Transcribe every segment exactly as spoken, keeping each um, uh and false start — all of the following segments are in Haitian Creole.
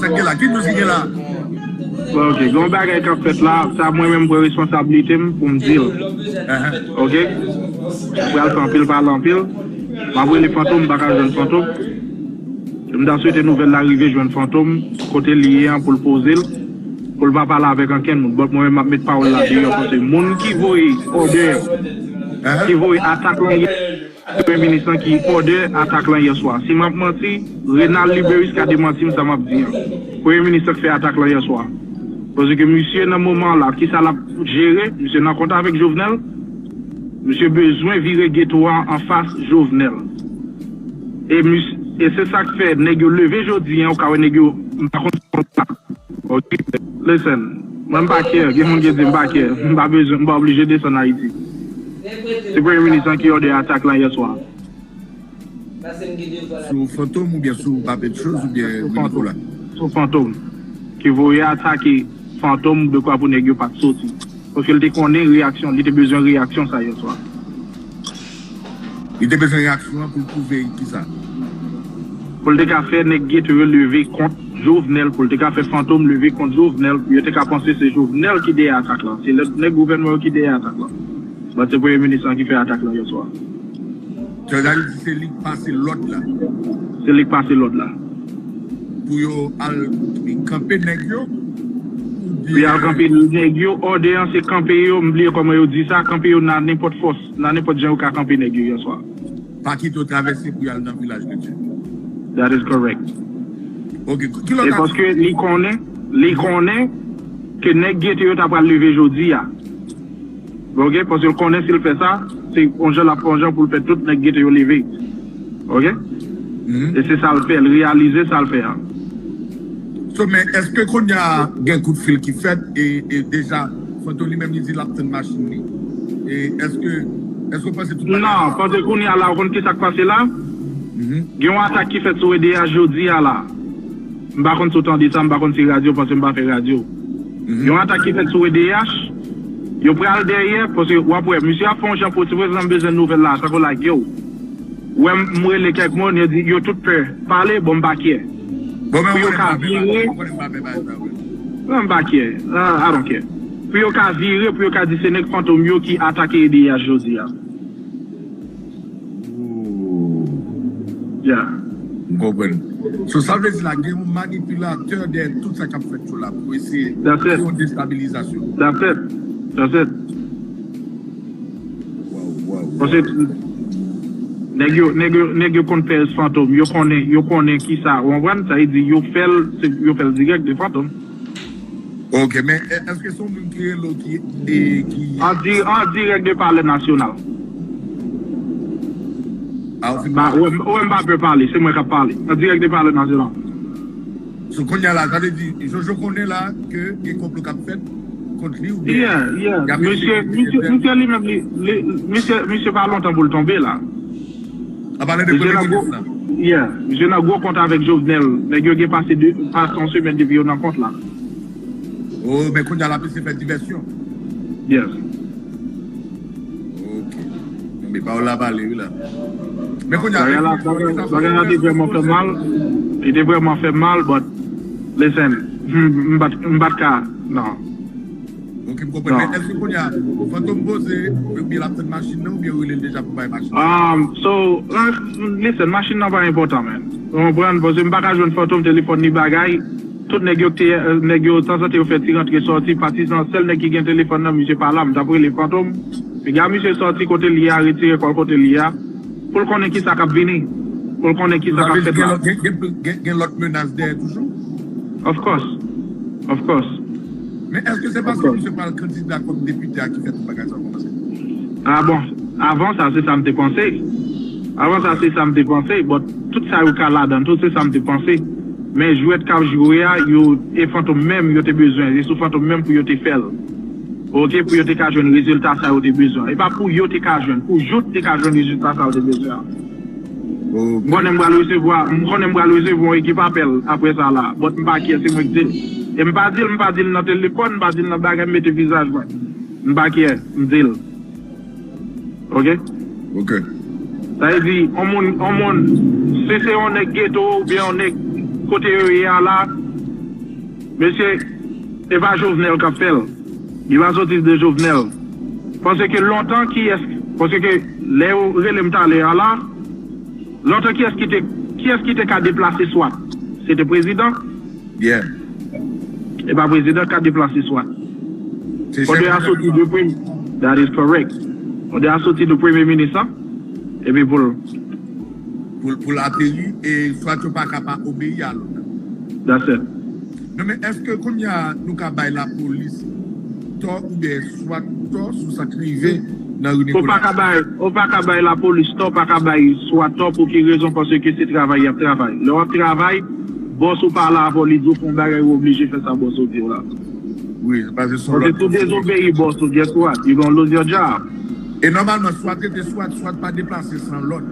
Sa k gen la? Ki news ki gen la? Bon, ok. Gen yon bagay k ap fèt la, sa mwen menm pran responsablite m pou m di l. Ahan. Ok? M pral fè anpil pale anpil. M ap rele Fantom, m pa ka jwenn Fantom. M ta swete nouvèl la rive jwenn Fantom, kote l ye an pou l poze l, pou l pa pale avèk ankenn moun. But mwen menm m ap met pawòl la deyò paske moun ki voye òdè, ki voye atak lan yè, Premye minis lan ki òdè atak lan yè swa. Si m ap manti, Renald Luberice ka demanti m sa m ap di an. Premye minis lan k fè atak lan yè swa. Paske misye nan moman la, kisa l ap jere? Misye nan kont avèk Jovenel. Misye bezwen vire geto a anfas Jovenel. E, mis, e se sa k fè nèg yo leve jodi an, ou ka wè nèg yo, m pa konn si konsa. Ok, listen, mwen m pa care, gen moun ki di m pa care, m pa bezwen, m pa oblije desann Ayiti. Se premye minis lan ki òdè atak lan yè swa. Sou Fantom oubyen sou Papet Chose oubyen Willy Colin? Sou Fantom. Ki voye atake Fantom dekwa pou nèg yo pa t soti. Paske l te konnen reyaksyon, li te bezwen reyaksyon sa yè swa. Li te bezwen reyaksyon an pou l pwouve kisa? Pou l te ka fè nèg geto yo leve kont Jovenel, pou l te ka fè Fantom leve kont Jovenel, pou yo te ka panse se Jovenel ki dèyè atak lan. Se lè nèg gouvènman yo ki dèyè atak lan. But se premye minis lan ki fè atak lan yè swa. Sa vle di se li k pase lòd la. Se li k pase lòd la. Pou yo al kanpe nèg yo? Pou yo al kanpe nèg yo, òdè an se kanpe yo, m bliye kòman yo di sa, kanpe yo nan nenpòt fòs, nan nenpòt jan yo ka kanpe nèg yo yè swa. Pa kite yo travèse pou y al nan vilaj de Dye. That is correct. Ok, ki lòt. E paske li konnen, li konnen ke nèg geto yo ta pral leve jodi a. Ok, paske l konnen si l fè sa, se yon jan l ap fè yon jan pou l fè tout nèg geto yo leve. Ok? E se sa l fè, l reyalize sa l fè a. So, men èske kounye a gen kout fil ki fèt e, e deja Fantom li menm li di l ap tann machin li? E èske, èske w panse tout bagay? Non, paske kounye a la, ou konn kisa k pase la? Gen yon atak ki fèt sou E D H jodi a la. M pa konn si w tande sa, m pa konn si radyo, paske m pa fè radyo. Gen yon atak ki fèt sou E D H, yo pral dèyè, paske w ap wè, misye ap fè yon jan pou, si prezidan bezwen nouvèl la, tankou like, yo, ou wè m rele kèk moun, yo di, yo tout pè pale, bon, m pa care. Pou yo ka vire, non, m pa care, I don't care. Pou yo ka vire, pou yo ka di se nèg Fantom yo ki atake E D H jodi a. M konprann. So, sa vle di la, gen yon manipilatè dèyè tout sa k ap fèt yo la pou eseye kreye yon destabilizasyon. That's it. That's it. Paske nèg yo, nèg yo, nèg yo konn pè Fantom, yo konnen, yo konnen kisa, ou konprann? Sa vle di yo fè l, yo fè l dirèk de Fantom. Ok, men èske se yon moun ki rele w ki, e, ki... An di, an dirèk de Palè Nasyonal. A, ou fin pale. Ou wè m pa pè pale, se mwen k ap pale. An dirèk de Palè Nasyonal. So, kounye a la, sa vle di, Jojo konnen la ke gen konplo k ap fèt kont li oubyen... Yeah, yeah. Misye, misye, misye li menm, li, li, misye, misye pa lontan pou l tonbe la. An palan de premye minis lan. Yeah, misye nan gwo kont avèk Jovenel. Nèg yo gen pase de, pase yon semèn depi yo nan kont la. Oh, men kounye a l ap eseye fè divèsyon. Yes. Ok. Men pawòl la pale wi la. Men kounye a... Bagay la, bagay la te vrèman fè mal. Li te vrèman fè mal, but listen, m pa t, m pa t ka, non. Ok, m konprann. Men èske kounye a Fantom poze, oubyen l ap tann machin nan, oubyen yo rele l deja pou bay machin nan? Um, so, listen, machin nan pa enpòtan, man. Ou konprann? Paske m pa ka jwenn Fantom, telefòn li bagay. Tout nèg yo te, nèg yo tanzantan yo fè ti rantre sòti, patizan, sèl nèg ki gen telefòn nan, misye pa la, m t ap rele Fantom. Piga misye sòti kote l ye a, retire kò l kote l ye a. Pou l konnen kisa k ap vini. Pou l konnen kisa k ap fèt la. Gen, gen, gen, gen lòt menas dèyè toujou? Of course. Of course. Men èske se paske misye pral kandida kòm depite a ki fè tout bagay sa yo kòmanse? A bon, avan sa se sa m te panse. Avan sa se sa m te panse, but tout sa yo ka ladan tou se sa m te panse. Men jwèt k ap jwe a, yo, e Fantom menm yo te bezwen, se sou Fantom menm pou yo te fè l. Ok, pou yo te ka jwenn rezilta sa yo te bezwen. E pa pou yo te ka jwenn, pou Jojo te ka jwenn rezilta sa yo te bezwen an. M konnen m pral resevwa, m konnen m pral resevwa yon ekip apèl apre sa la, but m pa care, se mwen k di l. E m pa di l, m pa di l nan telefòn, m pa di l nan bagay, m mete vizaj mwen. M pa care, m di l. Ok? Ok. Sa vle di, yon moun, yon moun, si se yon nèg geto oubyen yon nèg kote yo ye a la, Mesye, e pa Jovenel k ap fè l. Li pa soti de Jovenel. Paske lontan, kiyès, paske lè yo rele m talè a la, lontan, kiyès ki te, kiyès ki te ka deplase swat? Se te prezidan. Yeah. E pa prezidan k ka deplase swat. Se Fòdè a chèf soti de premye. That is correct. Fòdè a soti de premye minis lan. Epi pou l. Pou, pou l ateri e swat yo pa ka pa obeyi a lòd la. That's it. Non, men èske kounye a nou ka bay lapolis tò oubyen swat tò sou sa k rive nan ri Ou pa Nicolas? Ka bay, ou pa ka bay lapolis tò, pa ka bay swat tò. Pou ki rezon? Paske se travay y ap travay. Lè w ap travay, bòs ou pale avè w, li di w fè yon bagay, ou oblije fè sa bòs ou di w la. Wi, paske se Paske si w dezobeyi bòs ou, guess what? You gonna lose your job. E nòmalman, swat rete swat, swat pa deplase san lòd.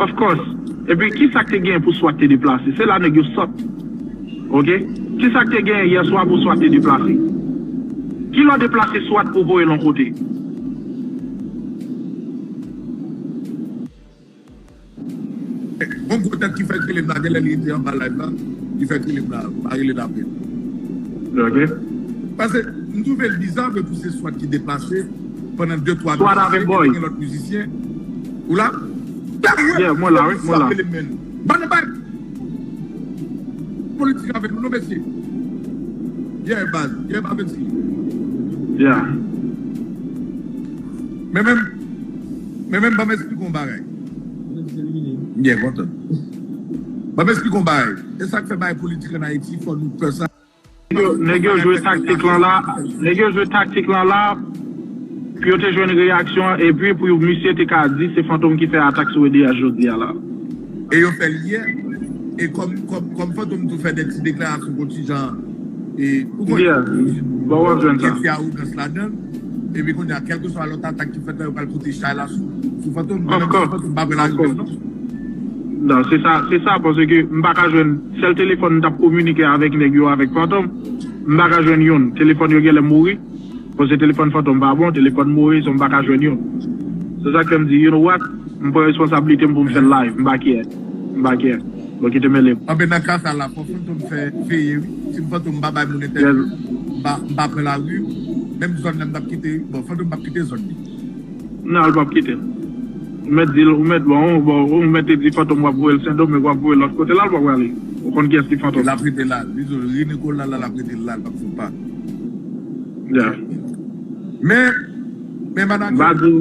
Of course. Epi, ki sa k te gen pou swat te deplase? Se la nèg yo sòt. Ok? Ki sa k te gen yè swa pou swat te deplase? Ki lè w deplase swat pou voye l yon kote? Bon, gwo tèt ki fè krele m la, genlè li te anba live la, ki fè krele m la, pa rele l apre. Ok. Paske m twouve l biza, men pou se swat ki deplase pandan de twa Swat avèk boy. Gen lòt mizisyen. Ou la? Yeah, mwen la, wi, mwen la. Ban nou bay politik avèk nou, non, mesye. Yeah, baz. Yeah, baz, mesye. Yeah. Men menm, men menm, ban m esplike yon bagay. M byen kontan. Ban m esplike yon bagay. E sa k fè bagay politik ann Ayiti, fò nou pè sa. Yo, nèg yo jwe taktik lan la. Nèg yo jwe taktik lan la. Pou yo te jwenn reyaksyon an, epi pou yo, misye te ka di se Fantom ki fè atak sou E D H jodi a la. E yo fè l yè. E kòm, kòm, kòm Fantom tou fè de ti deklarasyon kon ti jan, e, ou konn, Yeah. Bon, w ap jwenn sa. Kèk ti awogans ladan l. Epi kounye a, kèlkeswa lòt atak ki fèt la, yo pral pote chay la sou, sou Fantom. Of course. Fantom pa pran lari menm non. Non, se sa, se sa, paske m pa ka jwenn sèl telefòn m t ap kominike avèk nèg yo, avèk Fantom. M pa ka jwenn youn. Telefòn yo genlè mouri. Paske telefòn Fantom pa bon, telefòn Moris, m pa ka jwenn youn. Se sa k fè m di, you know what? M pran responsablite m pou m fè l live. M pa care. M pa care. Bon, kite mele m. Anben, nan ka sa la, fò Fantom fè veye, wi. Si Fantom pa bay moun entèvyou, m pa, m pa pran lari, menm zòn nan m t ap kite, bon, Fantom p ap kite zòn li. Non, l p ap kite. Ou mèt di l, ou mèt, bon, bon, ou mèt di Fantom w ap voye l Sendomeng, w ap voye l lòt kote la, l p ap prale. Ou konn kiyès ki Fantom. L ap rete la. Li di w, ri Nicolas la, l ap rete la, l p ap fè pa. Yeah. Men, men Manager, M pa di,